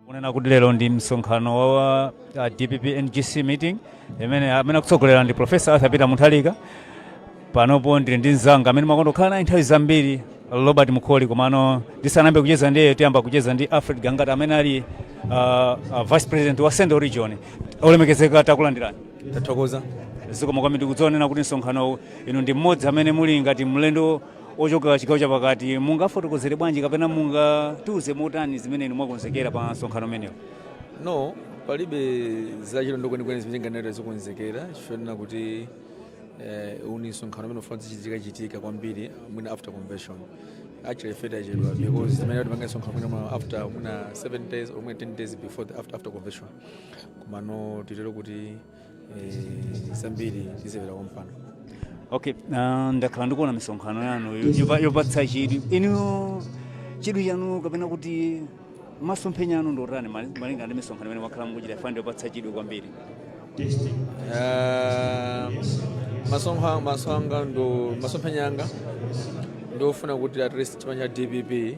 Kunena kuti lero ndi msonkhano wa DPP NGC meeting imene amene akutsogolera ndi Professor Arthur Peter Mutharika. Panopo ndili ndi mzanga amene makondo kukhala naye nthawi zambiri, Robert Mukholi. Komano ndisanayambe kucheza ndiye, tiyamba kucheza ndi Alfred Gangata amene ali vice president wa Central Region. Olemekezeka, takulandirani. Tathokoza. Zikomo kwambiri. Ndikudzionena kuti msonkhano inu ndi mmodzi amene muli ngati mlendo ochoka chigawo chapakati. Mungafotokozere bwanji kapena mungatiuze motani zimene inu mwakonzekera pa msonkhano umenewu? No, palibe zachilendo kwenikweni zimene nganene zokonzekera, chifukwa kuti uwu ni msonkhano umene ufuna zichitika chitika kwambiri mwina after convention. Actually, ife tachedwa because zimene tipanga msonkhano mwina after mwina 7 days or mwina 10 days before the after convention. Komano titero kuti zambiri tizimvera kompano. Okay, ndakhala ndikuona misonkhano yanu yopatsa chidwi. Inu chidwi chanu kapena kuti masomphenya anu ndotani malinga ndi misonkhano imene mwakhala mukuchita? Ifani yopatsa chidwi kwambiri. Masonkha ndo masomphenya anga ndofuna kuti at least chipani cha DPP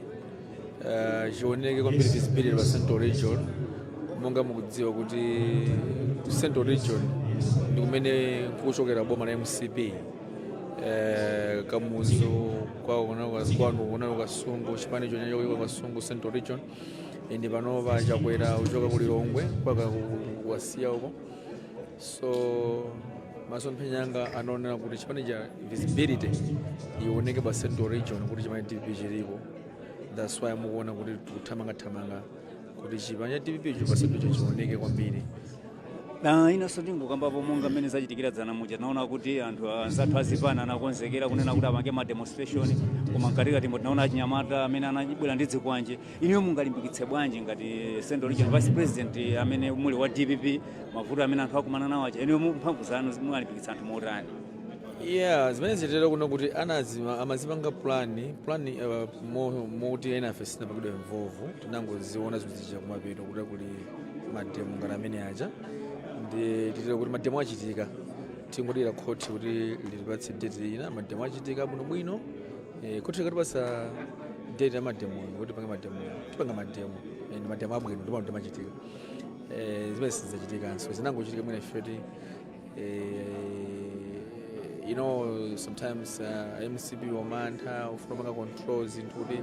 chioneke kwambiri, visibility pa Central Region. Monga mukudziwa kuti Central Region ndi kumene kuchokera boma la MCP, Kamuzu kwanu kunalo Kasungu, chipani chonyachoka Kasungu, Central Region. Ndi panopa Chakwera uchoka ku Lilongwe mpaka kuwasiya uko. So masomphenya anga anaonera kuti chipani cha visibility ioneke pa Central Region, kuti chipani DPP chilipo. That's why mukuona kuti tikuthamangathamanga kuti chipani cha DPP cho pa Central cho chioneke kwambiri. Na inanso ndingokambapo, monga mmene zachitikira dzana muja, tinaona kuti anthu anzathu azipani anakonzekera kunena kuti apange ma demonstration, koma mkatikatimo tinaona achinyamata amene anabwera ndi zikwanje. Inuyo mungalimbikitse bwanji ngati Central Region vice president amene muli wa DPP, mavuto amene anthu akumana nawo aja? Inuyo mphamvu zanu mungalimbikitsa anthu motani? Yeah, zimene zitero kuno kuti anazima amazipanga plan moti ena afe sitinapangidwe involve. Tinangoziona zinthu zija kumapeto kuti kuli ma demo ngati amene aja. Ndi titero kuti ma demo achitika, tingodikira khoti kuti litipatse date ina. Ma demo achitika bwinobwino. Khoti likatipatsa date ya ma demo kuti tipange ma demo, tipanga ma demo. Ndi ma demo abwino, ndipo ma demo achitika. Zimene sizachitikanso, zinangochitika mwina ifeti sometimes MCP wamantha, ufuna kupanga control zinthu kuti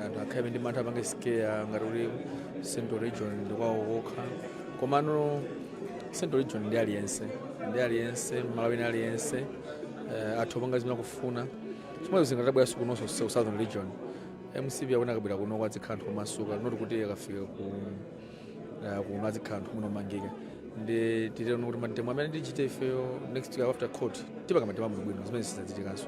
anthu akhale ndi mantha, apange scare ngati kuti Central Region ndi kwawo kokha. Komano Central Region ndi aliyense, ndi aliyense Malawini aliyense athu opanga zimene akufuna. Chimwe zingatabweranso kunonso ku Southern Region, MCP akuna akabwera kuno adzikhala anthu omasuka, not kuti akafika ku kuno adzikhala anthu munomangika. Ndi titero kuti ma demo amene tichite ifeyo next year after court, tipanga ma demo abwinobwino, zimene zizachitikanso.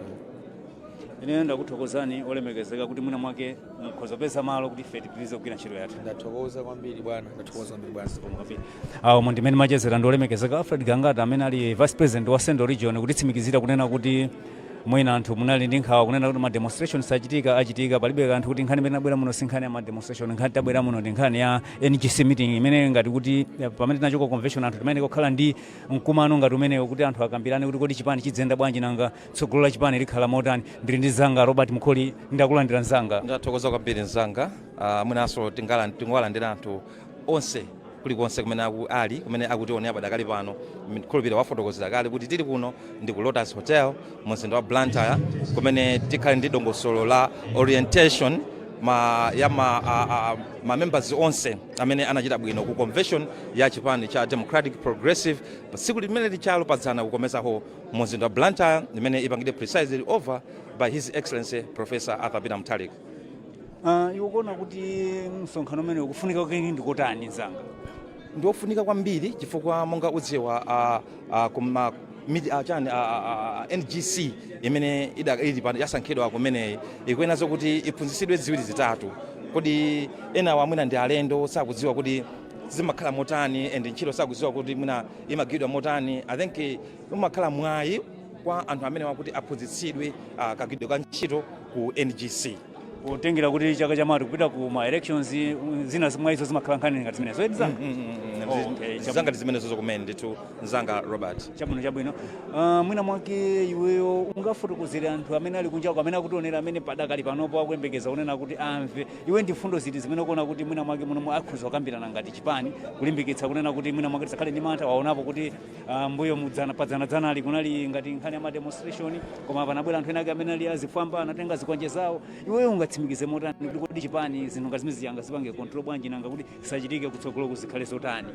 Ine ndakuthokozani, olemekezeka, kuti mwina mwake mukhoza kupeza malo kuti ife tipitirize kugwira ntchito yathu. Ndathokoza kwambiri bwana, ndathokoza kwambiri bwana. Awo ndimene machezera ndi olemekezeka Alfred Gangata amene ali vice president wa Central Region, kutitsimikizira kunena kuti mwina anthu munali ndi nkhawa kunena kuti ma demonstration sachitika. Achitika, palibe kanthu kuti nkhani imene tabwera muno si nkhani ya ma demonstration. Nkhani tabwera muno ndi nkhani ya NGC meeting imene ngati kuti pamene tinachoka convention anthu timene kukhala ndi mkumano ngati umenewo kuti anthu akambirane kuti kodi chipani chidzenda bwanji, nanga tsogolo la chipani likhala motani. Ndili ndi zanga Robert Mukholi. Ndakulandira, mzanga. Ndathokoza kwambiri, mzanga. Mwinanso tingowalandira anthu onse kulikonse kumene ali, kumene akutionera padakali pano. Khulupirira wafotokozera kale kuti tili kuno ndi ku Lotus Hotel mu mzinda wa Blantyre, kumene tikhale ndi dongosolo la orientation ma, ya ma, a, a, ma members onse amene anachita bwino ku convention ya chipani cha Democratic Progressive pa tsiku limene lichalo padzana ku Comesa Hall mu mzinda wa Blantyre, imene ipangidwe presided over by His Excellency Professor Arthur Peter Mutharika. Iwe ukuona kuti msonkhano umene ukufunika kwake ndikotani, mzanga? Ndiofunika kwambiri chifukwa monga udziwa kuma chani NGC imene ili pano yasankhidwa kumeneyi ikuyenazo kuti iphunzitsidwe ziwiri zitatu. Kodi enawa mwina ndi alendo, sakudziwa kuti zimakhala motani and ntchito sakudziwa kuti mwina imagwidwa motani. I think umakhala mwayi kwa anthu amene wakuti aphunzitsidwe kagwidwe ka ntchito ku NGC. Kutengera kuti chaka chamati kupita ku ma elections, zina zimwe izo zimakhala nkhani ngati zimenezo, edi zanga? Oh, okay. Zanga ndi zimenezozo kumene ndithu, mzanga Robert. Chabwino. Mwina mwake iweyo ungafotokozere anthu amene ali kunjako, amene akutionera, amene padakali panopo akuyembekeza kunena kuti amve iwe, ndi fundo ziti zimene ukuona kuti mwina mwake muno akhuza kukambirana ngati chipani, kulimbikitsa kunena kuti mwina mwake tisakhale ndi mantha? Waonapo kuti mbuyo mudzana padzanadzanali kunali ngati nkhani ya ma demonstration, koma panabwera anthu ena ake amene ali azifwamba, anatenga zikwanje zawo. Iweyo ungatsimikize motani kuti kodi chipani zinthu ngati zimene ziyanga zipange control bwanji, nanga kuti zisachitike kutsogolo, kuzikhale zotani?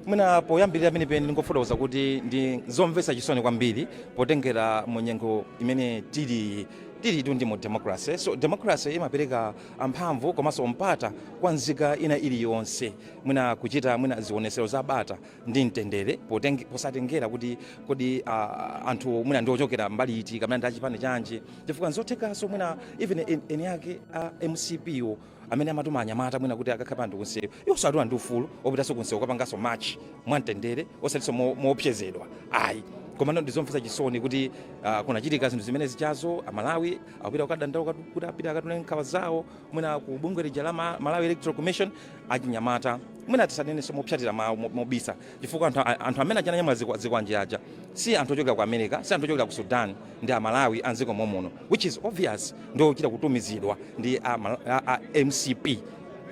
Mwina poyambirira penipeni ndingofotokoza kuti ndi zomvetsa chisoni kwambiri potengera mu nyengo imene tili. Tilitu ndi mu democracy, so democracy imapereka amphamvu komanso mpata kwa nzika ina iliyonse mwina kuchita mwina zionesero zabata ndi mtendere, posatengera kuti kodi anthu mwina ndi ochokera mbali iti kapena ndi achipani chanji, chifukwa nzothekanso mwina even eni ake a MCP wo amene amatuma anyamata mwina kuti akakhala anthu kunsewu, iwonso atula ndi ufulu opitanso kunsewu kapanganso march mwamtendere, osatinso moopsezedwa ayi. Komano ndizomvetsa chisoni kuti kunachitika zinthu zimene zichazo. Amalawi akupita kukadandaula kuti apita akatule nkhawa zawo mwina ku bungwe lija la Malawi Electoral Commission. Achinyamata, mwina tisanenenso mopsatira mawu mobisa, chifukwa anthu amene achananyamula zikwanje aja si anthu ochokera ku America, si anthu ochokera ku Sudan, ndi Amalawi anziko momuno, which is obvious ndi ochita kutumizidwa ndi a MCP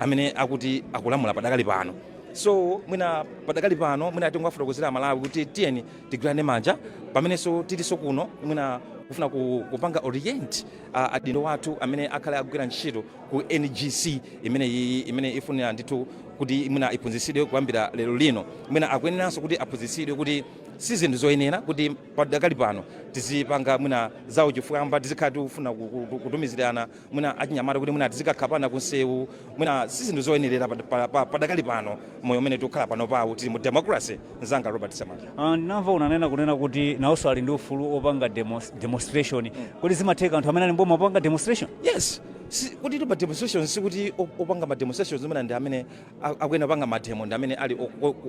amene akuti akulamula padakali pano. So mwina padakali pano mwina tingowafotokozera Amalawi kuti tiyeni tigwirane manja pamenenso tilinso kuno, mwina kufuna kupanga orient adindo wathu amene akhale akugwira ntchito ku NGC imene iyi imene ifunira ndithu kuti mwina iphunzitsidwe kuyambira lero lino. Mwina akuyeneranso kuti aphunzitsidwe kuti si zinthu zoyenera kuti padakali pano tizipanga mwina zawo chifwamba, tizikhala tikufuna kutumizirana mwina achinyamata kuti mwina tizikakhapana kunsewu. Mwina si zinthu zoyenerera padakali pano, moyo umene tikukhala pano pawo. Tili mu democracy, mzanga Robert Semata. Ndinamva unanena kunena kuti nawonso ali ndi ufulu opanga demonstration. Kodi zimatheka anthu amene ali mboma opanga demonstration? Yes. Kuti pa demonstration, sikuti opanga ma demonstrations mwina ndi amene akuyenda kupanga ma demo ndi amene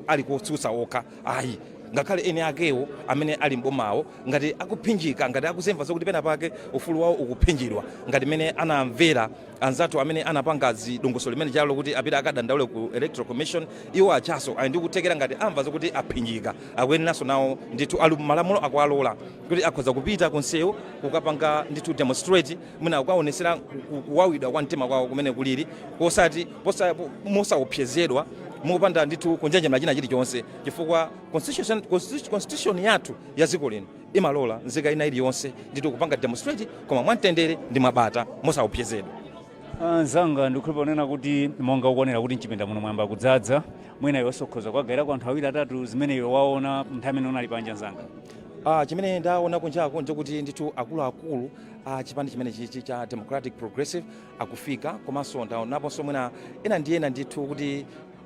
ali kotsutsa okha ayi. Ngakhale ene akewo amene ali mbomawo, ngati akuphinjika, ngati akuzemva zokuti pena pake ufulu wawo ukuphinjidwa, ngati mmene anamvera anzathu amene anapanga zidongosolo limene chalo kuti apite akadandaule ku Electoral Commission, iwo achaso ali ndi kuthekera. Ngati amva zokuti aphinjika, akuyeneranso nawo ndithu ali malamulo akuwalola kuti akhoza kupita kunsewu kukapanga ndithu demonstrate, mwina kukaonesera kuwawidwa kwa mtima kwawo kumene kulili, posati mosaopsezedwa, mopanda ndithu kunjenjemera china chilichonse, chifukwa constitution yathu ya dziko lino imalola nzika ina iliyonse ndithu kupanga demonstrate, koma mwamtendere ndi mwabata, mosaopsezedwa. Nzanga, ndikukhulupirira kunena kuti monga ukuonera kuti mchipinda muno mwamba kudzadza, mwina iwenso ukhoza kukagayirako anthu awiri atatu zimene iwe waona nthawi imene unali panja, nzanga. Chimene ndaona kunjako nchokuti ndithu akuluakulu a chipani chimene chichi cha Democratic Progressive akufika, komanso ndaonaponso mwina ena ndi ena ndithu kuti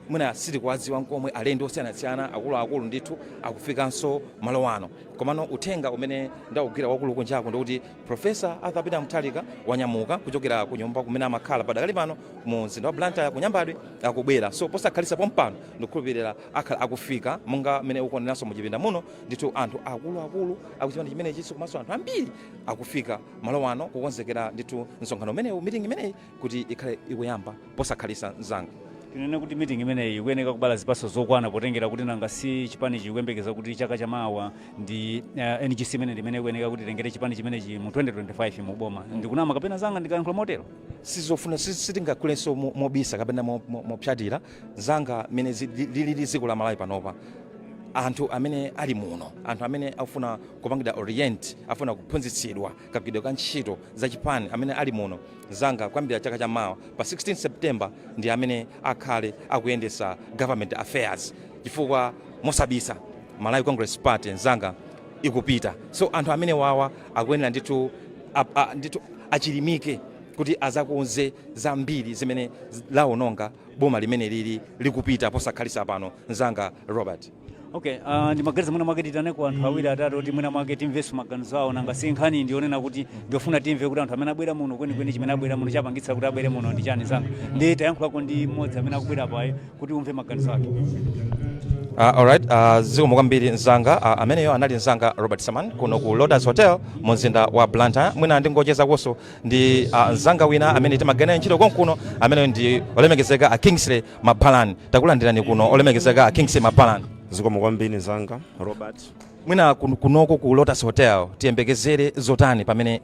mwina sitikuwadziwa nkomwe, alendo osiyanasiyana akuluakulu ndithu akufikanso malo ano. Komano uthenga umene ndawugwira wakulu kunjako ndikuti Professor Arthur Peter Mutharika wanyamuka kuchokera ku nyumba kumene amakhala padakali pano mu mzinda wa Blantyre ku Nyambadwe, akubwera. So posakhalisa pompano ndikukhulupirira akhala akufika. Monga mmene ukuoneranso muchipinda muno ndithu, anthu akuluakulu akuchipani chimenechi komanso anthu ambiri akufika malo ano kukonzekera ndithu msonkhano umenewu, meeting imeneyi kuti ikhale ikuyamba posakhalisa, mzanga. Tinene kuti meeting imeneyi ikuyeneka kubala zipatso zokwana, potengera kuti nanga si chipani chikuyembekeza kuti chaka chamawa ndi NGC imene ndimene ikuyeneka kuti itengere chipani chimenechi mu 2025 mu boma? Ndikunama kapena zanga ndikayankhula motero? Sizofuna sitingakhulenso mobisa kapena mopyatira, zanga. Mmene lilili dziko la Malawi panopa, anthu amene ali muno, anthu amene akufuna kupangidwa orient, afuna kuphunzitsidwa kagwiridwe ka ntchito za chipani, amene ali muno, zanga, kuyambira chaka chamawa pa 16 September ndi amene akhale akuyendesa government affairs, chifukwa mosabisa Malawi Congress Party, nzanga, ikupita. So anthu amene wawa akuyenera ndithu ndithu achilimike kuti azakonze zambiri zimene lawononga boma limene lili likupita posakhalisa pano, nzanga Robert. Okay, ndimaganiza mwina mwake titaneko anthu awiri atatu kuti mwina mwake timvenso maganizo awo. Nanga si nkhani ndionena kuti ndiyofuna timve kuti anthu amene abwera muno kwenikweni chimene abwera muno, chapangitsa kuti abwere muno ndi chani? Zanga, ndi tayankhulako ndi mmodzi amene akubwera paye kuti umve maganizo ake. Alright, zikomo kwambiri mzanga. Ameneyo anali mzanga Robert Saman kuno ku Lotus Hotel mu mzinda wa Blantyre. Mwina ndingochezakonso ndi mzanga wina amene timagwira ntchito konkuno. Ameneyo ndi olemekezeka a Kingsley Mabalani. Takulandirani kuno, olemekezeka a Kingsley Mabalani. Zikomo kwambiri, mzanga Robert. Mwina kunoko ku Lotus Hotel tiyembekezere zotani pamene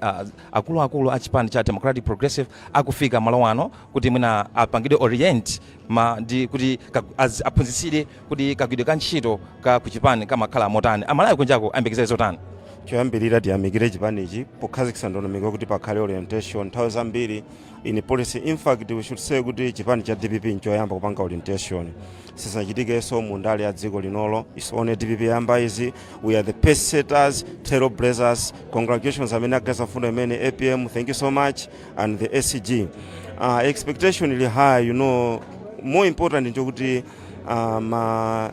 akuluakulu a chipani cha Democratic Progressive akufika malo ano kuti mwina apangidwe orient ma ndi kuti aphunzitsidwe kuti kagwidwe ka ntchito ka kuchipani kamakhala motani? Amalawi kunjako ayembekezere zotani? Choyambirira, tiyamikire chipanichi pokhazikitsa ndondomeko kuti pakhale orientation. Nthawi zambiri in policy, in fact we should say kuti chipani cha DPP nchoyamba kupanga orientation. Sisachitikenso mu ndale ya dziko linolo. It's only DPP yamba izi. We are the pace setters, trailblazers. Congratulations amene aganiza fundo imene, APM, thank you so much, and the SCG. Expectation ili high. More important nchokuti ma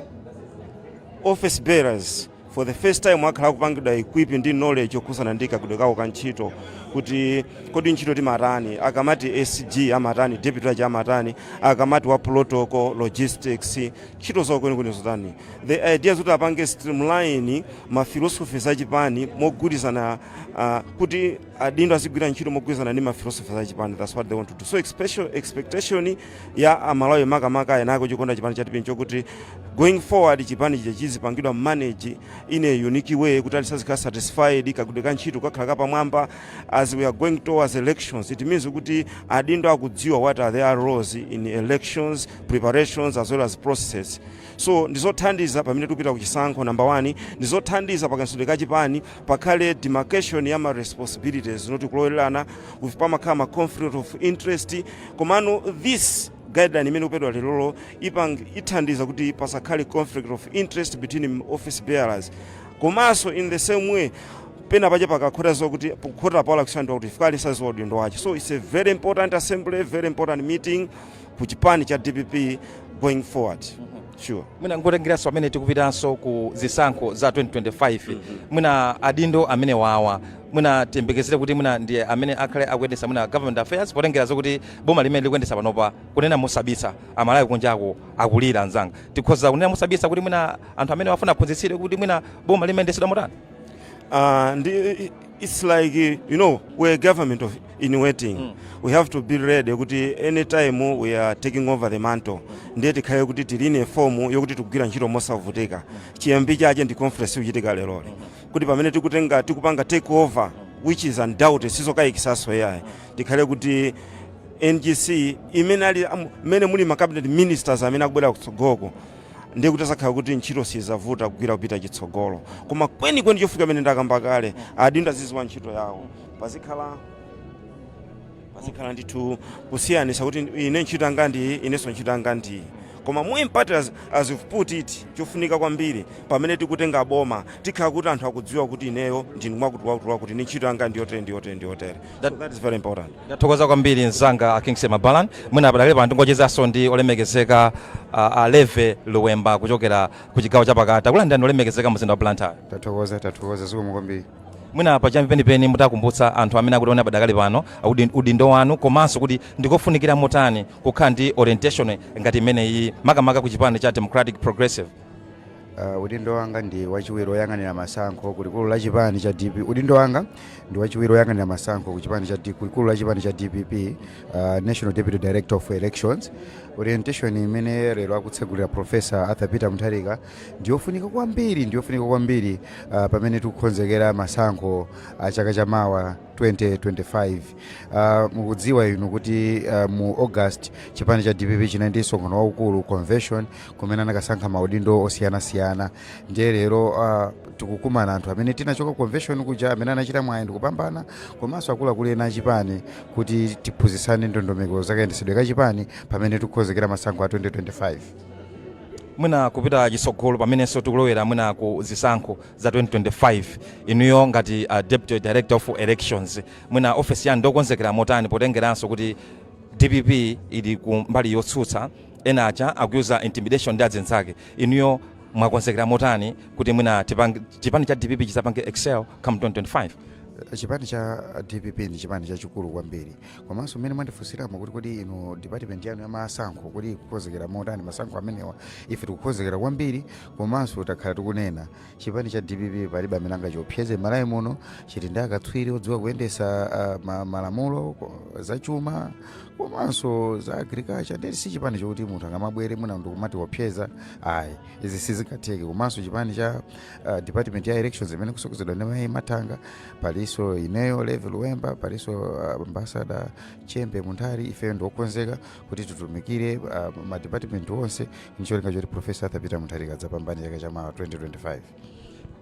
office bearers for the first time akhala kupangidwa equip ndi knowledge yokhuzana ndi kagwidwe kawo ka ntchito, kuti kodi ntchito timatani, akamati SG amatani, deputy aja amatani, akamati wa protocol, logistics, ntchito zawo kwenikweni zotani. The idea zoti apange streamline ma philosophies achipani mogwirizana, kuti adindo azigwira ntchito mogwirizana ndi ma philosophies achipani. That's what they want to do. So expectation ya Amalawi, makamaka enako chikonda chipani cha DPP, chokuti going forward chipani chija chizipangidwa manage in a unique way, kuti alisazikhala satisfied, kagwidwe ka ntchito kakhala kapamwamba. As we are going towards elections, it means kuti adindo akudziwa what are their roles in elections preparations as well as processes. So ndizothandiza pamene tikupita kuchisankho. Number one, ndizothandiza pakayendetsedwe ka chipani, pakhale demarcation ya ma responsibilities, not kulowererana, with pamakhala ma conflict of interest. Komano this guideline imene kupedwa lerolo ithandiza kuti pasakhale conflict of interest between office bearers. Komanso in the same way, pena pache pakakhota zokuti kukhota pawala kusandwa kuti fikali saziwa udindo wache. So it's a very important assembly, very important meeting ku chipani cha DPP going forward, sure. Mwina ngotengeranso amene tikupitanso ku zisankho za 2025, mwina adindo amene wawa, mwina tiyembekezere kuti mwina ndiye amene akhale akuyendetsa mwina government affairs, potengera zokuti boma limene likuyendetsa panopa, kunena mosabisa, Amalawi kunjako akulira. Anzanga, tikhoza kunena mosabisa kuti mwina anthu amene wafuna aphunzitsidwe kuti mwina boma limayendetsedwa motani? It's like we're a government of in waiting. We have to be ready kuti anytime we are taking over the mantle. Ndiye tikhale kuti tili ne fomu yokuti tikugwira ntchito mosavutika. Chiyambi chache ndi conference ikuchitika leroli, kuti pamene tikutenga, tikupanga take over, which is undoubted, sizokayikisaso yayi, tikhale kuti NGC imene ali mmene muli ma cabinet ministers amene akubwera kutsogoloko, ndiye kuti asakhala kuti ntchito sizavuta kugwira kupita chitsogolo. Koma kwenikweni chofika amene ndakamba kale, adindo aziziwa ntchito yawo, pazikhala ndithu kusiyanisa kuti ine ntchito yanga ndiyi, inenso ntchito yanga ndiyi. Koma more important, as you've put it, chofunika kwambiri, pamene tikutenga boma, tikhala kuti anthu akudziwa kuti ineyo ndinu mwakuti wakuti wakuti, ni ntchito yanga ndiyotere, ndiyotere, ndiyotere. So that is very important. Ndathokoza kwambiri, mzanga Kingsley Mabalan. Mwina padakale pano tingochezanso ndi olemekezeka Aleve Luwemba kuchokera ku chigawo chapakati. Akulandirani, olemekezeka, mzinda wa Blantyre. Tathokoza, tathokoza, zikomo kwambiri. Mwina pachiyambi penipeni mutakumbutsa anthu amene akutiona padakali pano udindo wanu, komanso kuti ndikofunikira motani kukhala ndi orientation ngati imeneyi, makamaka ku chipani cha Democratic Progressive. Udindo wanga ndi wachiwiri oyang'anira masankho kulikulu la chipani cha DP. Udindo wanga ndi wachiwiri oyang'anira masankho ku chipani cha kulikulu la chipani cha DPP, National Deputy Director of Elections. Orientation imene lero akutsegulira Professor Arthur Peter Mutharika ndiyofunika kwambiri, ndiyofunika kwambiri pamene tikukonzekera masankho a chaka chamawa 2025. Mukudziwa inu kuti mu August chipani cha DPP chinali ndi msonkhano waukulu, convention, kumene anakasankha maudindo osiyanasiyana. Ndiye lero tikukumana anthu amene tinachoka convention kuja, amene anachita mwayi ndikupambana, komanso akuluakulu ena achipani, kuti tiphunzitsane ndondomeko zakayendetsedwe ka chipani pamene tikukonzekera masankho a 2025. Mwina kupita chitsogolo, pamenenso tikulowera mwina ku zisankho za 2025, inuyo ngati Deputy Director of Elections, mwina ofesi yanu ndokonzekera motani, potengeranso kuti DPP ili ku mbali yotsutsa, ena aja akuyuza intimidation ndi adzinzake? Inuyo mwakonzekera motani kuti mwina chipani cha DPP chisapange excel come 2025? Chipani cha DPP ndi chipani chachikulu kwambiri. Komanso mmene mwandifunsiramo kuti kodi inu department yanu ya masankho kuti ikukonzekera motani masankho amenewa, ife tikukonzekera kwambiri. Komanso takhala tikunena, chipani cha DPP palibe amene angachiopseze Malawi muno. Chili ndi akatswiri odziwa kuyendesa malamulo, zachuma komanso za agriculture. Ndeti si chipani chokuti munthu angamabwere mwina ndikumatiopseza, ayi, izi sizingatheke. Komanso chipani cha department ya elections imene kusogozedwa ndi Mayi Mathanga, palinso ineyo Level Wemba, palinso Ambassador Chembe Munthali. Ifeyo ndiokonzeka kuti titumikire ma department onse ncholinga choti Professor Arthur Peter Mutharika adzapambane chaka cha mawa 2025.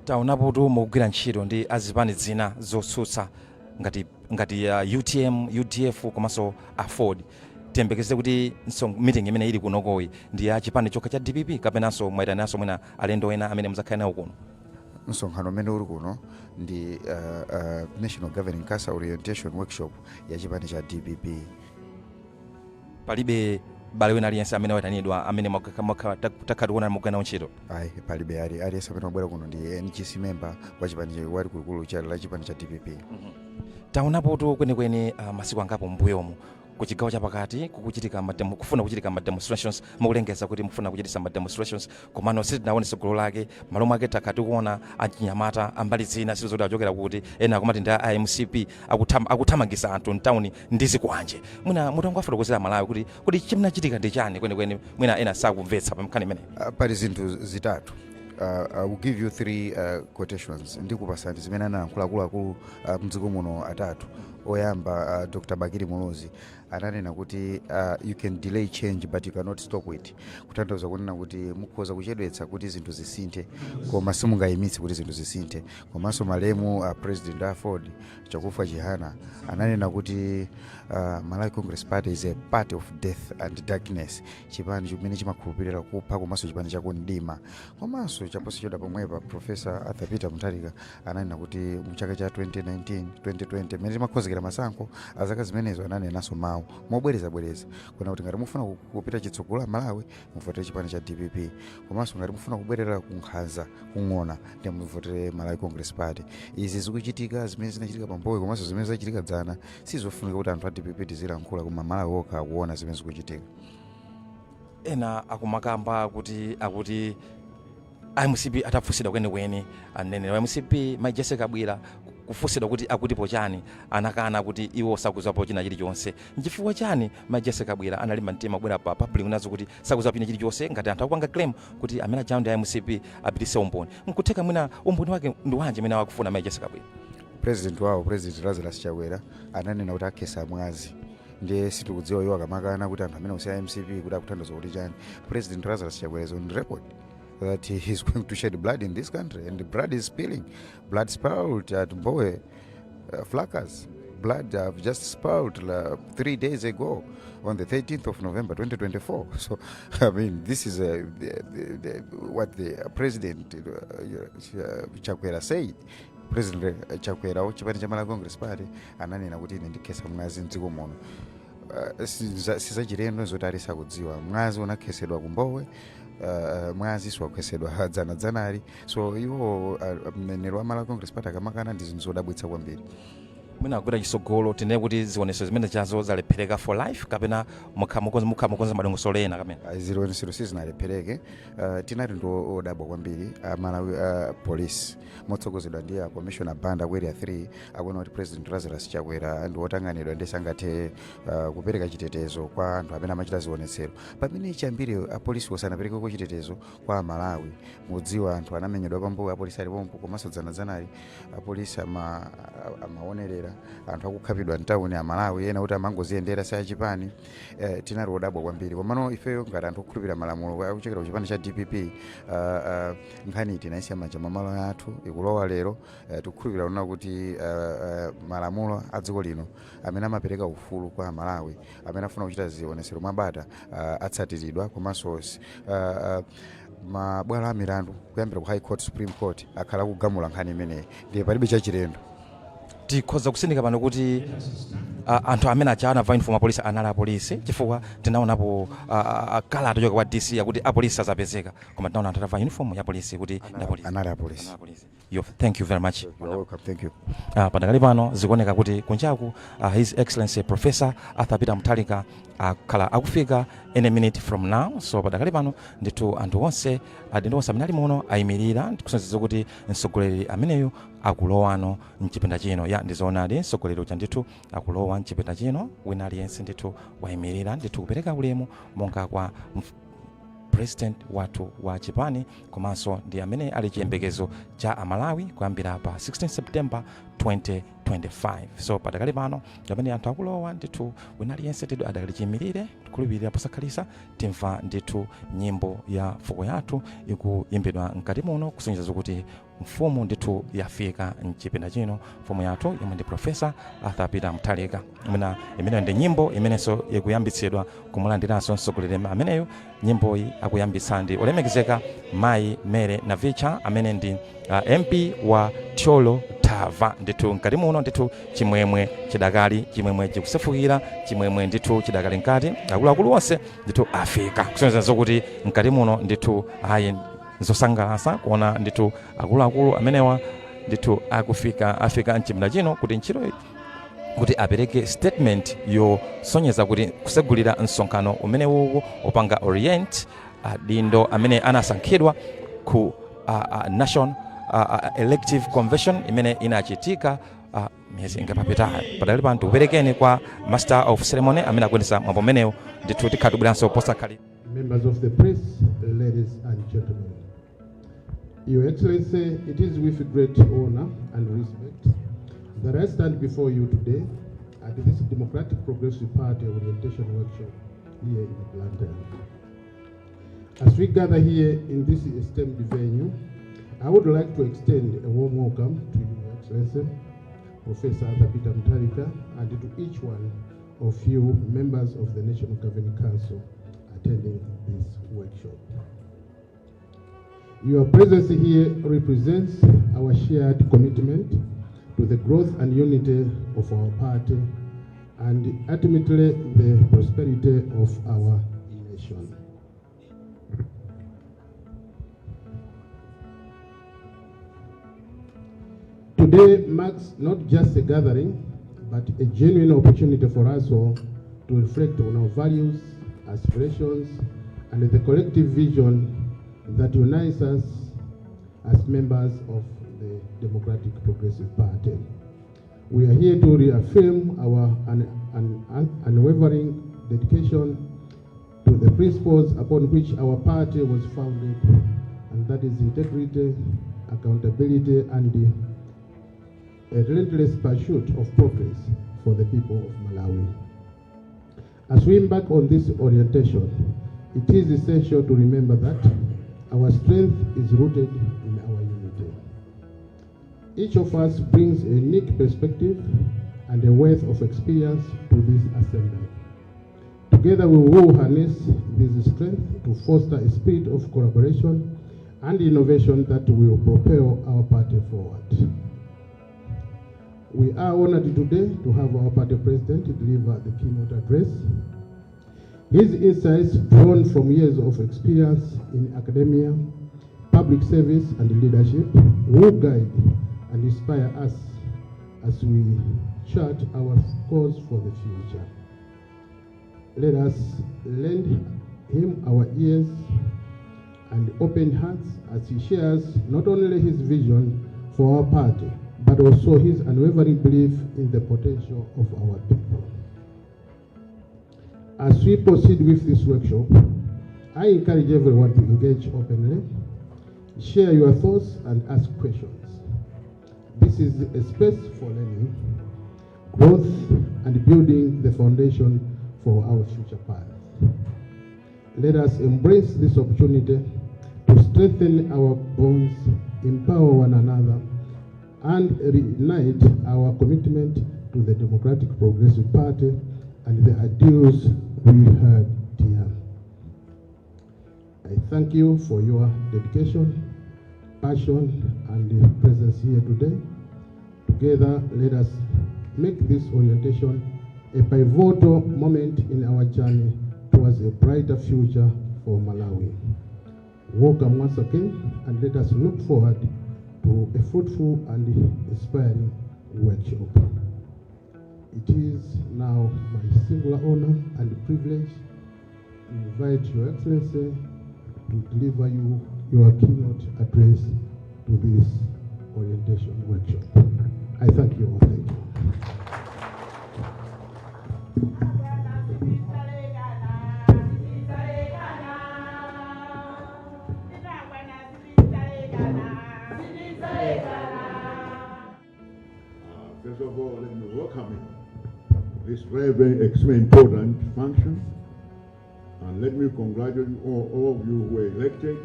Taonapotu mukugwira ntchito ndi azipani zina zotsutsa ngati UTM, UDF komanso AFORD. Tiyembekeze kuti meeting imene ili kunokoyi ndi ya chipani chokha cha DPP, kapenanso mwayitananso mwina alendo ena amene muzakhale nawo kuno? Msonkhano umene uli kuno ndi National Governing Council Orientation Workshop ya chipani cha DPP. Palibe bale wina aliyense amene wayitanidwa amene takhala tikuona mukugwira nawo ntchito? Ayi, palibe. Ali aliyense amene wabwera kuno ndi NGC member wa chipani wali kulikulu la chipani cha DPP. Taonapotu kwenikweni masiku angapo mbuyomu ku chigawo chapakati kukuchitika kufuna kuchitika ma demonstrations, mukulengeza kuti mufuna kuchitisa ma demonstrations, komano sitinaone tsogolo lake. Malo mwake takhala tikuona achinyamata ambali zina, sizoti achokera kuti, ena akumati ndi a MCP, akuthamangisa anthu mtawuni ndi zikwanje. Mwina mutangowafotokozera Malawi kuti chimachitika ndi chani kwenikweni, mwina ena sakumvetsa pa nkhani imeneyi. Pali zinthu zitatu. I will give you three quotations. Ndikupasani zimene anayankhula akuluakulu mdziko muno atatu. Oyamba, Dr Bakili Muluzi ananena kuti "You can delay change, but you cannot stop it," kutanthauza kunena kuti mukhoza kuchedwetsa kuti zinthu zisinthe, koma simungayimitse kuti zinthu zisinthe. Komanso malemu President AFORD Chakufwa Chihana ananena kuti "Malawi Congress Party is a party of death and darkness," chipani chimene chimakhulupirira kupha komanso chipani chakumdima. Komanso chaposachedwa pomwepa, Professor Arthur Peter Mutharika ananena kuti mchaka cha 2019 2020, mmene timakonzekera masankho azaka zimenezo, ananenanso mawu mobwerezabwereza kuna kuti ngati mufuna kupita chitsogolo a Malawi, muvotere chipani cha DPP, komanso ngati mufuna kubwerera kunkhanza, kung'ona, ndi muvotere Malawi Congress Party. Izi zikuchitika, zimene zinachitika pambuyo komanso zimene zachitika dzana, sizofunika kuti anthu a DPP tizilankhula, koma Malawi okha akuona zimene zikuchitika. Ena akumakamba kuti akuti MCP atafunsidwa kwenikweni, aneneri wa MCP Mai Jessie Kabwila kufunsidwa kuti akutipo chani, anakana kuti iwo sakuziwapo china chilichonse. Nchifukwa chani Mai Jessie Kabwila analimba mtima kubwera pa public nazo kuti sakuziwa china chilichonse, ngati anthu akupanga claim kuti amene ajawo ndi MCP apitise umboni? Nkutheka mwina umboni wake ndi wanji amene akufuna Mai Jessie Kabwila? President wawo, President Lazarus Chakwera, ananena kuti akhesa mwazi, ndiye sitikudziwa iwo akamakana kuti anthu amene usiya MCP kuti akuthandiza kuti chani. President Lazarus Chakwera is on record that he is going to shed blood in this country, and the blood is spilling. Blood spilled at Mbowe Flackers. Blood have just spilled 3 days ago on the 13th of November 2024. So, I mean, this is what the President Chakwera said. President Chakwera wa chipani cha Malawi Congress Party ananena kuti ine ndikhesa mwazi mdziko muno. Sizachilendo zoti alisakudziwa mwazi unakhesedwa kumbowe, mwazi siwakhesedwa dzanadzanali. So iwo mneneri wa Malawi Congress Party akamakana, ndi zinthu zodabwitsa kwambiri. Mwina akupita chitsogolo, tinene kuti zionetsero zimene chazo zalephereka for life, kapena mukha mukonza madongosolo ena kamene? Zionetsero sizinalephereke. Tinati ndi odabwa kwambiri Malawi Police motsogozedwa ndi a Commissioner Banda ku Area 3 akuona kuti President Lazarus Chakwera ndi wotang'anidwa ndi sangathe kupereka chitetezo kwa anthu amene amachita zionetsero, pamene chambiri apolisi osanaperekeko chitetezo kwa Amalawi. Mudziwa anthu anamenyedwa pambuyo apolisi alipompo, komanso dzanadzanali apolisi amaonerera anthu akukhapidwa mtawuni, Amalawi ena kuti amangoziyendera sayachipani. Tinali odabwa kwambiri. Komano ifeyo ngati anthu okhulupirira malamulo akuchokera ku chipani cha DPP, nkhani tinayisiya manja mwa malo athu, ikulowa lero. Tikukhulupirira kunena kuti malamulo a dziko lino amene amapereka ufulu kwa Amalawi amene afuna kuchita zionetsero mwabata atsatiridwa. Komanso mabwalo a milandu kuyambira ku High Court, Supreme Court akhala akugamula nkhani imeneyi, ndiye palibe chachilendo. Tikhoza kusindika pano kuti Anthu amene aja anavala uniform apolisi anali apolisi, chifukwa tinaonapo kalata yochoka kwa DC yakuti apolisi azapezeka, koma tinaona anthu atavala uniform ya polisi kuti ndi apolisi. Anali apolisi. Anali apolisi. Yo, thank you very much. You're welcome, thank you. Padakali pano zikuoneka kuti kunjaku His Excellency Professor Arthur Peter Mutharika akhala akufika any minute from now. So padakali pano ndithu anthu onse, adindo onse amene ali muno ayimirira kusonyeza kuti mtsogoleri ameneyu akulowano mchipinda chino. Ya, ndizoonadi, mtsogoleri uja ndithu akulowa mchipinda chino. Wina aliyense ndithu wayimirira ndithu kupereka ulemu monga kwa president wathu wa chipani, komanso ndi amene ali chiyembekezo cha Amalawi kuyambira pa 16 September 2025. So padakali pano pamene anthu akulowa ndithu, wina aliyense ndithu adakali chiyimirire. Tikhulupirira posakhalisa timva ndithu nyimbo ya fuko yathu ikuyimbidwa mkati muno kusonyeza kuti mfumu ndithu yafika mchipinda chino, mfumu yathu yomwe ndi Professor Arthur Peter Mutharika. Mwina imeneyo ndi nyimbo imenenso ikuyambitsidwa kumulandiranso mtsogoleri ameneyo. Nyimboyi akuyambitsa ndi olemekezeka Mayi Mary Navicha amene ndi MP wa Thyolo Thava. Ndithu mkati muno ndithu chimwemwe chidakali, chimwemwe chikusefukira, chimwemwe ndithu chidakali mkati. Akuluakulu onse ndithu afika kusonyeza zokuti mkati muno ndithu ayi, zosangalatsa kuona ndithu akuluakulu amenewa ndithu akufika, afika mchipinda chino kuti ntchito kuti apereke statement yosonyeza kuti kusegulira msonkhano umene uwu upanga orient adindo amene anasankhidwa ku National Elective Convention imene inachitika miyezi ingapapitayo. Padali pano tikuperekeni kwa master of ceremony amene akuyendetsa mwambo umenewu. Ndithu tikhala tibweranso posakhalitsa. Members of the press, ladies and gentlemen. Your Excellency, it is with great honor and respect that I stand before you today at this Democratic Progressive Party orientation workshop here in Blantyre. As we gather here in this esteemed venue, I would like to extend a warm welcome to you, Your Excellency, Professor Arthur Peter Mutharika, and to each one of you members of the National Governing Council attending this workshop. Your presence here represents our shared commitment to the growth and unity of our party and ultimately the prosperity of our nation. Today marks not just a gathering, but a genuine opportunity for us all to reflect on our values, aspirations, and the collective vision that unites us as members of the Democratic Progressive Party. We are here to reaffirm our unwavering dedication to the principles upon which our party was founded, and that is integrity, accountability, and a relentless pursuit of progress for the people of Malawi. As we embark on this orientation, it is essential to remember that our strength is rooted in our unity. Each of us brings a unique perspective and a wealth of experience to this assembly. Together, we will harness this strength to foster a spirit of collaboration and innovation that will propel our party forward. We are honored today to have our party president deliver the keynote address. His insights, drawn from years of experience in academia, public service, and leadership, will guide and inspire us as we chart our course for the future. Let us lend him our ears and open hearts as he shares not only his vision for our party, but also his unwavering belief in the potential of our people. As we proceed with this workshop, I encourage everyone to engage openly, share your thoughts, and ask questions. This is a space for learning, growth, and building the foundation for our future path. Let us embrace this opportunity to strengthen our bonds, empower one another, and reignite our commitment to the Democratic Progressive Party and the ideals we hold dear. I thank you for your dedication, passion, and presence here today. Together, let us make this orientation A pivotal moment in our journey towards a brighter future for Malawi. Welcome once again, and let us look forward to a fruitful and inspiring workshop. It is now my singular honor and privilege to invite Your Excellency to deliver you your keynote address to this orientation workshop. I thank you all. Thank you. First of all, let me welcome you to this very, very extremely important function. And let me congratulate all of you who were elected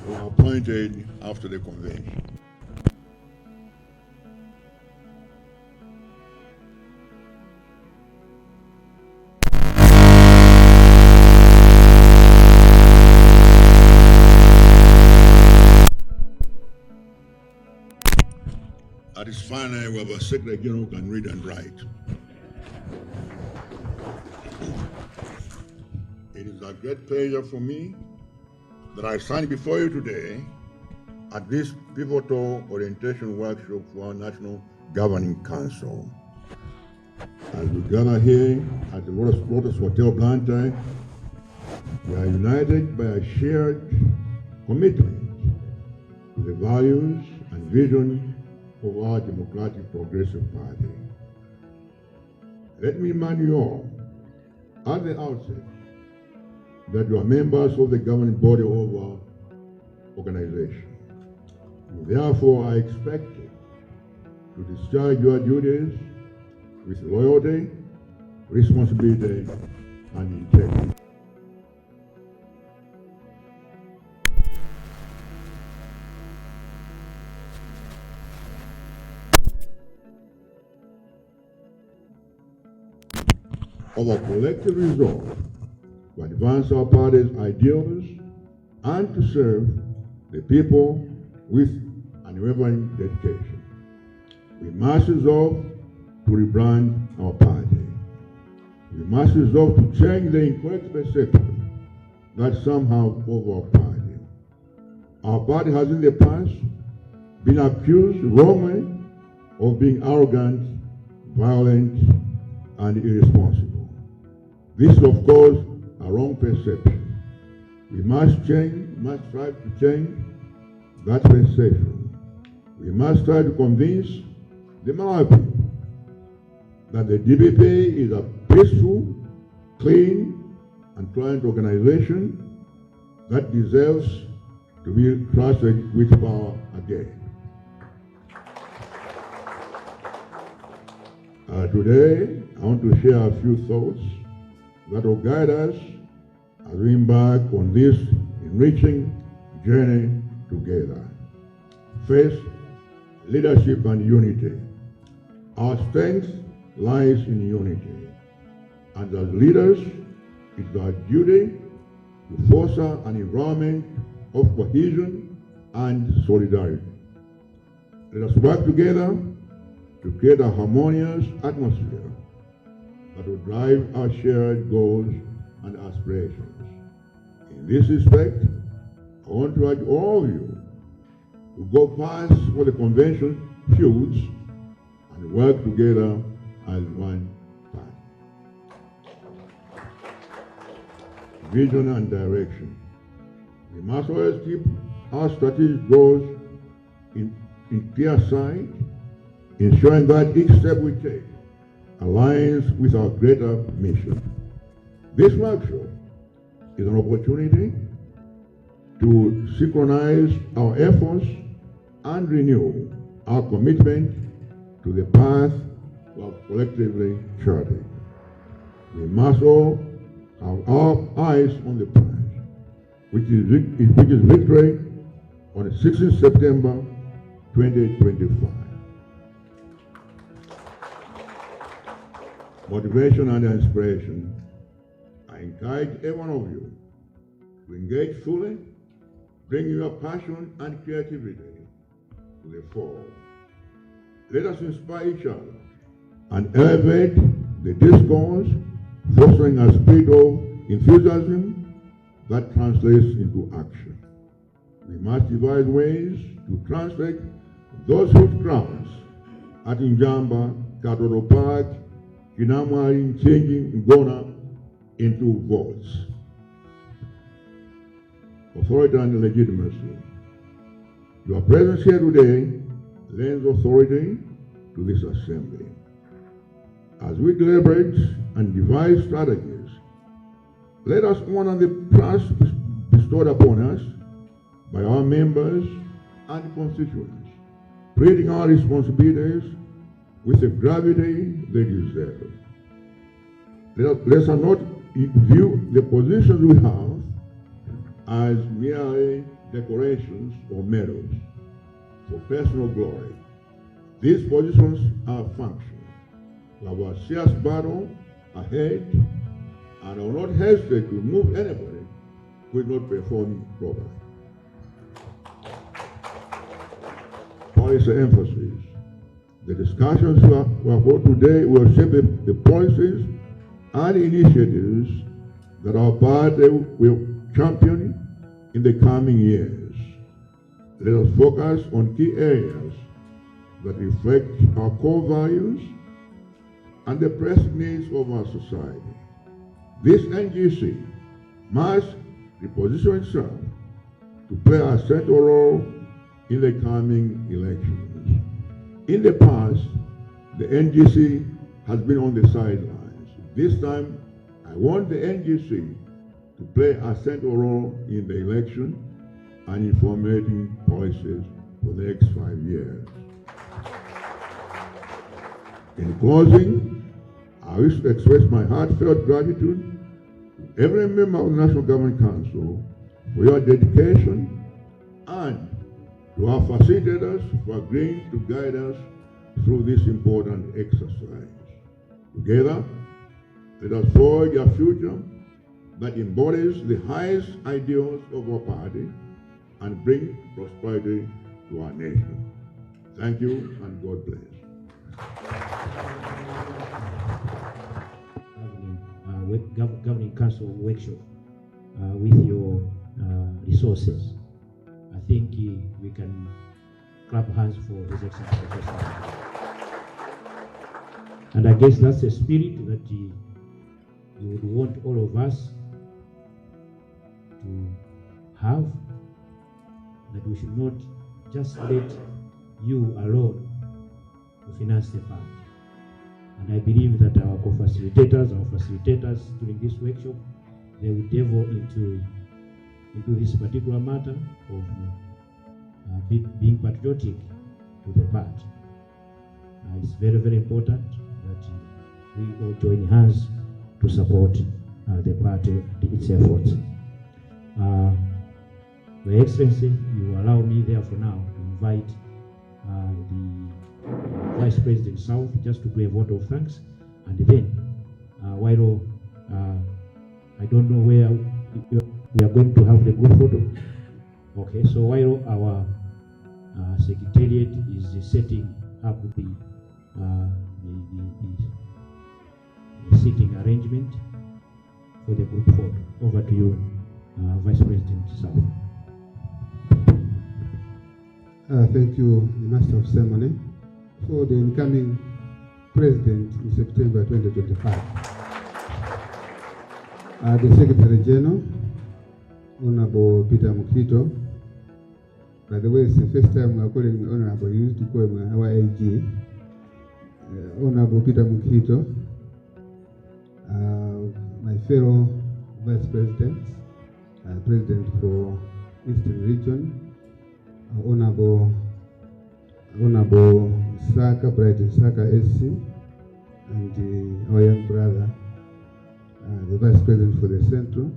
or appointed after the convention. At its finally, we have a Secretary General who can read and write. It is a great pleasure for me that I stand before you today at this pivotal orientation workshop for our National Governing Council. As we gather here at the Lotus Hotel Blantyre, we are united by a shared commitment to the values and vision of our Democratic Progressive Party. Let me remind you all at the outset that you are members of the governing body of our organization. You therefore are expected to discharge your duties with loyalty, responsibility, and integrity. Of our collective resolve to advance our party's ideals and to serve the people with unwavering dedication. We must resolve to rebrand our party. We must resolve to change the incorrect perception that some have of our party. Our party has in the past been accused wrongly of being arrogant, violent, and irresponsible. This is, of course, a wrong perception. We must change, must try to change that perception. We must try to convince the Malawi people that the DPP is a peaceful, clean, and tolerant organization that deserves to be trusted with power again. Today, I want to share a few thoughts that will guide us as we embark on this enriching journey together. First, leadership and unity. Our strength lies in unity. And as leaders, it's our duty to foster an environment of cohesion and solidarity. Let us work together to create a harmonious atmosphere that will drive our shared goals and aspirations. In this respect, I want to urge all of you to go past all the convention feuds and work together as one party. Vision and direction. We must always keep our strategic goals in clear sight, ensuring that each step we take aligns with our greater mission. This workshop is an opportunity to synchronize our efforts and renew our commitment to the path we have collectively charted. We must all have our eyes on the prize, which is victory on the 16th September 2025. Motivation and inspiration. I encourage every one of you to engage fully, bring your passion and creativity to the fore. Let us inspire each other and elevate the discourse, fostering a spirit of enthusiasm that translates into action. We must devise ways to translate those huge crowds at Njamba, Katoto Park, Chinamwali, Mchinji, Ngona into votes. Authority and legitimacy. Your presence here today lends authority to this assembly. As we deliberate and devise strategies, let us honor the trust bestowed upon us by our members and constituents, treating our responsibilities with the gravity they deserve. Let us not view the positions we have as merely decorations or medals for personal glory. These positions are functional. We have a serious battle ahead, and I will not hesitate to remove anybody who is not performing properly. Policy emphasis. The discussions we have got today will shape the policies and initiatives that our party will champion in the coming years. Let us focus on key areas that reflect our core values and the pressing needs of our society. This NGC must reposition itself to play a central role in the coming elections. In the past, the NGC has been on the sidelines. This time, I want the NGC to play a central role in the election and in formulating policies for the next 5 years. In closing, I wish to express my heartfelt gratitude to every member of the National Governing Council for your dedication and to our facilitators for agreeing to guide us through this important exercise. Together, let us forge a future that embodies the highest ideals of our party and bring prosperity to our nation. Thank you and God bless. Governing Council workshop with your resources. I think we can clap hands for His Excellency the President. And I guess that's the spirit that you would want all of us to have, that we should not just let you alone to finance the party. And I believe that our co-facilitators, our facilitators during this workshop, they will delve into this particular matter of being patriotic to the party. It's very, very important that we all join hands to support the party and its efforts. Your Excellency, you allow me therefore now to invite the Vice President South just to do a vote of thanks, and then while I don't know where we are going to have the group photo. Okay, so while our secretariat is setting up the seating arrangement for the group photo. Over to you, Vice President South. Thank you, the Master of Ceremony, for the incoming President in September 2025. The Secretary General, Honorable Peter Mukhito. By the way, it's the first time we are calling Honorable, you used to call him our AG. Honorable Peter Mukhito, my fellow Vice Presidents, President for Eastern Region, Honorable Saka, Bright Msaka SC, and our young brother, the Vice President for the Central,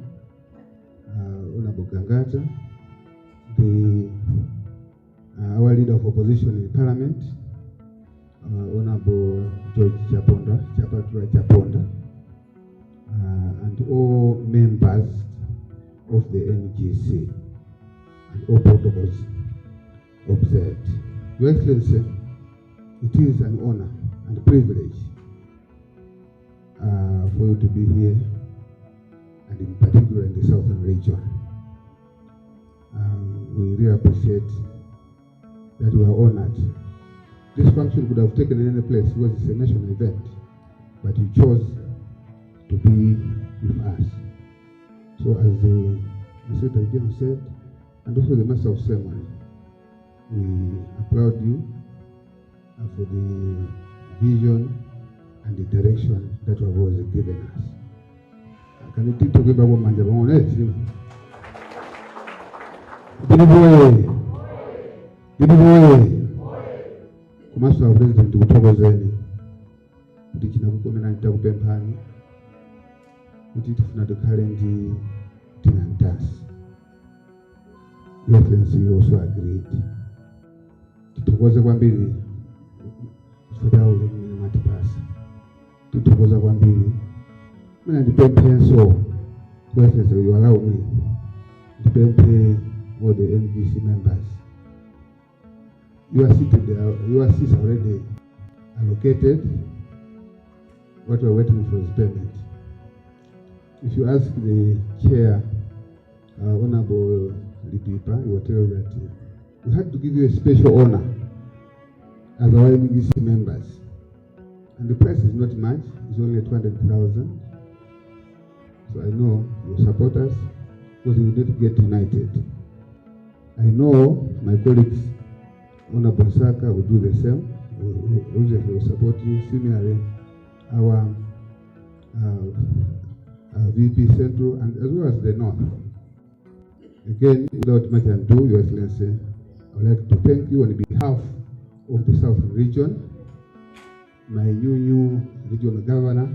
Honorable Gangata, our leader of opposition in Parliament, Honorable George Chaponda, Chapatula Chaponda, and all members of the NGC and all protocols observed. Your Excellency, it is an honor and privilege for you to be here, and in particular in the Southern region. We really appreciate that we are honored. This function could have taken in any place because it's a national event, but you chose to be with us. So as the Secretary General said, and also the Master of Ceremony, we applaud you for the vision and the direction that you have always given us. Can you talk about manja pang'ono eti? DPP oye! DPP oye! Komanso a President, tikuthokozeni kuti chinakukomerani takupemphani kuti tifuna tikhale ndi tinantasi. Your Excellency, you also agreed. Tithokoze kwambiri chifukwa cha ulemu umene mwatipasa. Tithokoza kwambiri. Mwina ndipemphenso, Your Excellency, you allow me ndipemphe all the NBC members. You are seated there, your seats are already allocated. What we are waiting for is payment. If you ask the chair, Honorable Lipipa, he will tell you that we had to give you a special honor as our NBC members. And the price is not much, it's only 200,000. So I know you support us because we need to get united. I know my colleagues, Honorable Saka, will do the same. We obviously will support you. Similarly, our VP Central and as well as the North. Again, without much ado, Your Excellency, I would like to thank you on behalf of the Southern Region, my new regional governor,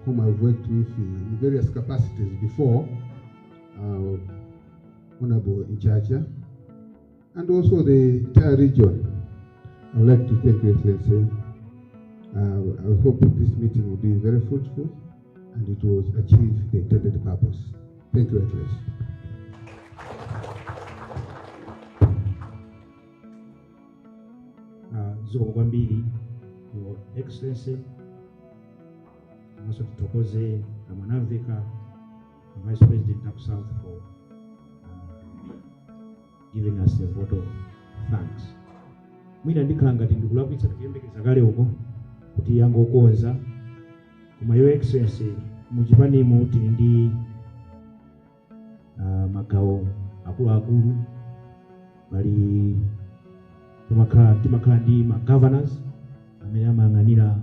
whom I've worked with in various capacities before, Honorable Inchacha, and also the entire region. I would like to thank you, Excellency. I hope this meeting will be very fruitful and it will achieve the intended purpose. Thank you, Excellency. Zikomo kwambiri, Your Excellency. Komanso tithokoze Mwanamveka, Vice President of South, for giving us a vote of thanks. Mwina ndikhala ngati ndikulakwitsa, tikuyembekeza kale uko kuti yangokonza, koma Your Excellency, muchipanimu tili ndi magawo akuluakulu. Pali timakhala ndi ma governors amene amayang'anira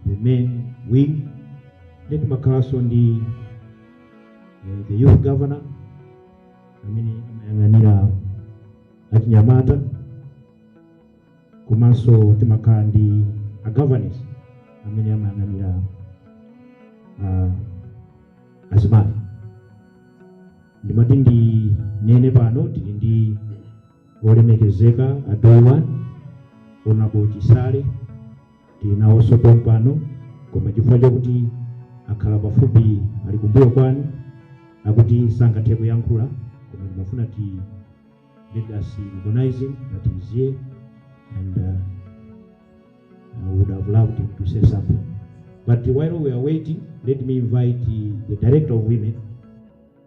the main wing, then timakhalanso ndi the youth governor amene amayang'anira achinyamata, komanso timakhala ndi a governors amene amayang'anira azimayi. Ndimati ndinene pano tili ndi olemekezeka a Dowan, Honorable Chisale, tili nawonso pompano, koma chifukwa chakuti akhala pafupi, ali kumbuyo kwanu, akuti sangathe kuyankhula, koma ndimafuna ti let us recognize him that he is here, and I would have loved him to say something. But while we are waiting, let me invite the Director of Women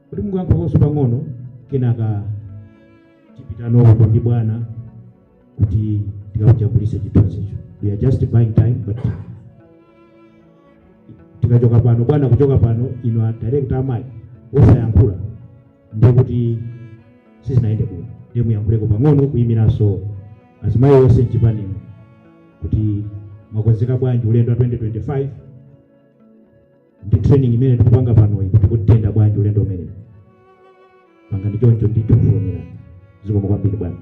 kuti mungayankhulenso pang'ono, kenaka tipitano uko ndi bwana kuti tikakujambulise chithunzicho. We are just buying time, but tikachoka pano, bwana kuchoka pano, ino a director amayi osayankhula, ndiye kuti sizinayende bwino. Ndiye muyankhuleko pang'ono kuyimiranso azimayi onse mchipanimo kuti mwakonzeka bwanji ulendo wa 2025 ndi training imene tikupanga panoyi, kuti kutenda bwanji ulendo umene panga ndi choncho. Ndithu kufulumira. Zikomo kwambiri, bwana.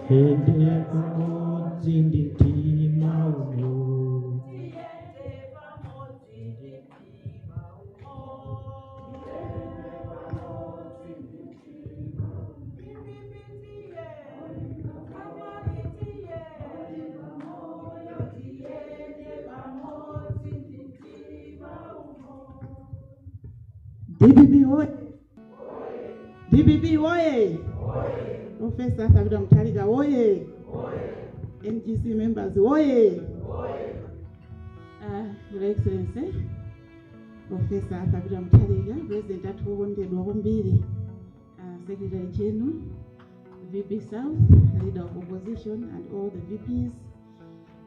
Ende pamodzi ndi mtima uno. DPP oye! DPP oye! Professor Arthur Peter Mutharika woye! NGC members woye! Your Excellency Professor Arthur Peter Mutharika, President athu okondedwa kwambiri, Secretary General, VP South, Leader of Opposition and all the VPs,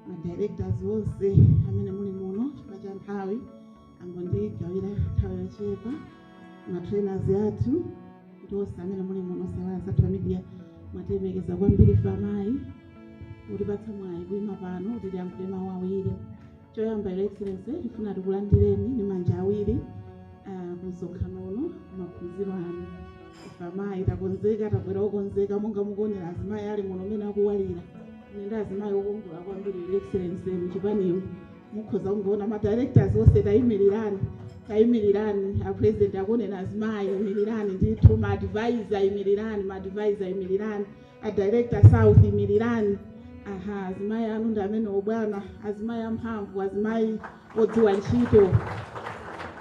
ma directors onse amene muli muno, chifukwa cha nthawi angondigawira nthawi yochepa, ma trainers athu ndi onse amene muli muno, sawaza athu a media, mwatilemekeza kwambiri ife amayi kutipatsa mwayi kuyima pano kuti tiyankhule mawu awiri. Choyamba, Your Excellency, tifuna tikulandireni ndi manja awiri ku msonkhano uno, maphunziro anu. Ife amayi takonzeka, tabwera okonzeka monga mukuonera azimayi ali muno mmene akuwalira. Ine ndi azimayi okongola kwambiri, Your Excellency, muchipanimu mukhoza kungoona ma directors onse, tayimirirani, tayimirirani. A President akunena azimayi imirirani ndithu, ma advisor imirirani, ma advisor imirirani, a director South imirirani. Aha, azimayi anu ndi amene obwana, azimayi amphamvu, azimayi odziwa ntchito,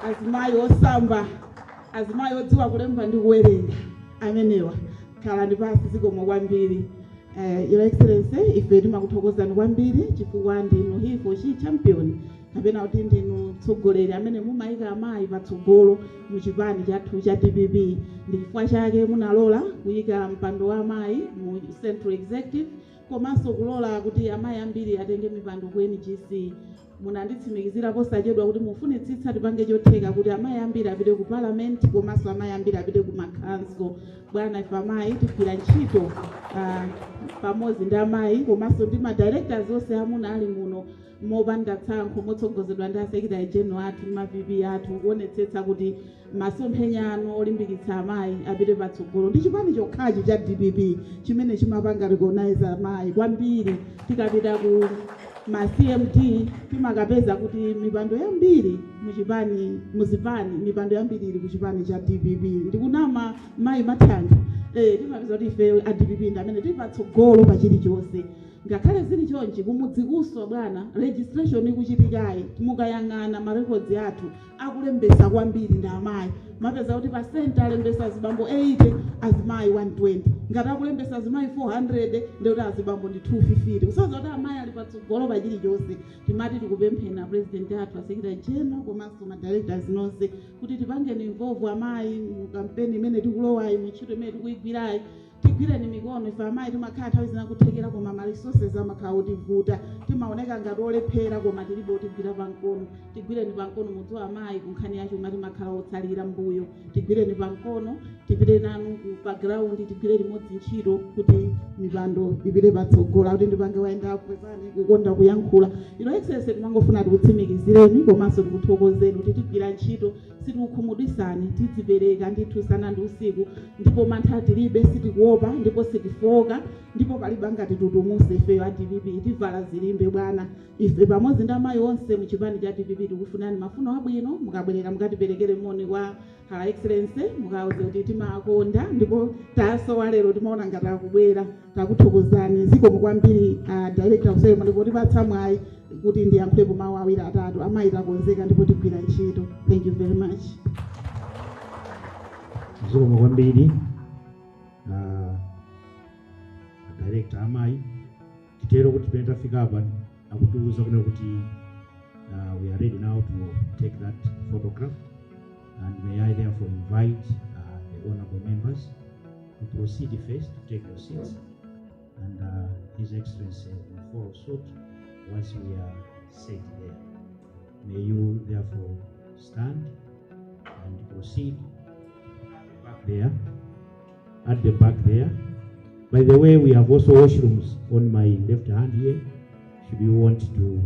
azimayi osamba, azimayi odziwa kulemba ndi kuwerenga amenewa. Khalani pasi, zikomo kwambiri. Your Excellency, ife timakuthokozani kwambiri chifukwa ndinu he for she champion, kapena kuti ndinu mtsogoleri amene mumayika amayi patsogolo mu chipani chathu cha DPP. Ndi chifukwa chake munalola kuyika mpando wa amayi mu Central Executive, komanso kulola kuti amayi ambiri atenge mipando ku NGC. Munanditsimikizira posachedwa kuti mufunitsitsa tipange chotheka kuti amayi ambiri apite ku Parliament, komanso amayi ambiri apite ku makhanso. Bwana, ife amayi tigwira ntchito pamodzi ndi amayi komanso ndi ma directors onse amuna ali muno mopanda tsankho, motsogozedwa ndi a Secretary General athu ndi ma VP athu, kuonetsetsa kuti masomphenya anu olimbikitsa amayi apite patsogolo. Ndi chipani chokhachi cha DPP chimene chimapanga recognize amayi kwambiri. Tikapita ku ma CMD timakapeza kuti mipando yambiri muchipani, muzipani, mipando yambiri ili kuchipani cha DPP. Ndikunama, mayi Mathanga? Timapeza kuti ife a DPP ndi amene tili patsogolo pa chilichonse. Ngakhale zili chonchi, kumudzi kuso bwana, registration ikuchitikayi, mukayang'ana ma records athu, akulembesa kwambiri ndi amayi. Mapeza kuti pa center alembesa azibambo 80, azimayi 120. Ngati akulembesa azimayi 400, ndikuti azibambo ndi 250, kusonyeza kuti amayi ali patsogolo pa chilichonse. Timati tikupempheni, President athu, a Secretary General komanso ma directors nonse, kuti tipangeni involve amayi mu kampeni imene tikulowayi, mu ntchito imene tikuyigwirayi. Tigwireni mikono. Ife amayi timakhala nthawi zina kuthekera, koma ma resources amakhala otivuta. Timaoneka ngati olephera, koma tilibe otigwira pamkono. Tigwireni pamkono. Mudziwa amayi kunkhani yachuma timakhala otsalira mbuyo. Tigwireni pamkono, tipite nanu ku pa ground, tigwire limodzi ntchito kuti mipando ipite patsogolo. Kuti ndipange wayendapo pepani kukonda kuyankhula. Your Excellency, timangofuna tikutsimikizireni komanso tikuthokozeni kuti tigwira ntchito, sitikukhumudwisani, tidzipereka ndithu usana ndi usiku, ndipo mantha tilibe, sitikuopa ndipo sitifoka, ndipo palibe angatitutumuse ifeyo a DPP. Tivala zilimbe bwana. Ife pamodzi ndi amayi onse muchipani cha DPP tikufunani mafuno abwino. Mukabwerera mukatiperekere moni kwa Her Excellency, mukauze kuti timakonda ndipo tasowa lero, timaona ngati akubwera. Takuthokozani, zikomo kwambiri, Director Usemo, ndipo tipatsa mwayi kuti ndiyankhulepo mawu awiri atatu. Amayi takonzeka ndipo tigwira ntchito. Thank you very much. Zikomo kwambiri, Director amayi. Titero kuti pene tafika apa akutiuza kuna kuti we are ready now to take that photograph, and may I therefore invite the honorable members to proceed first to take your seats, and His Excellency will follow suit once we are set there. May you therefore stand and proceed back there, at the back there. By the way, we have also washrooms on my left hand here, should you want to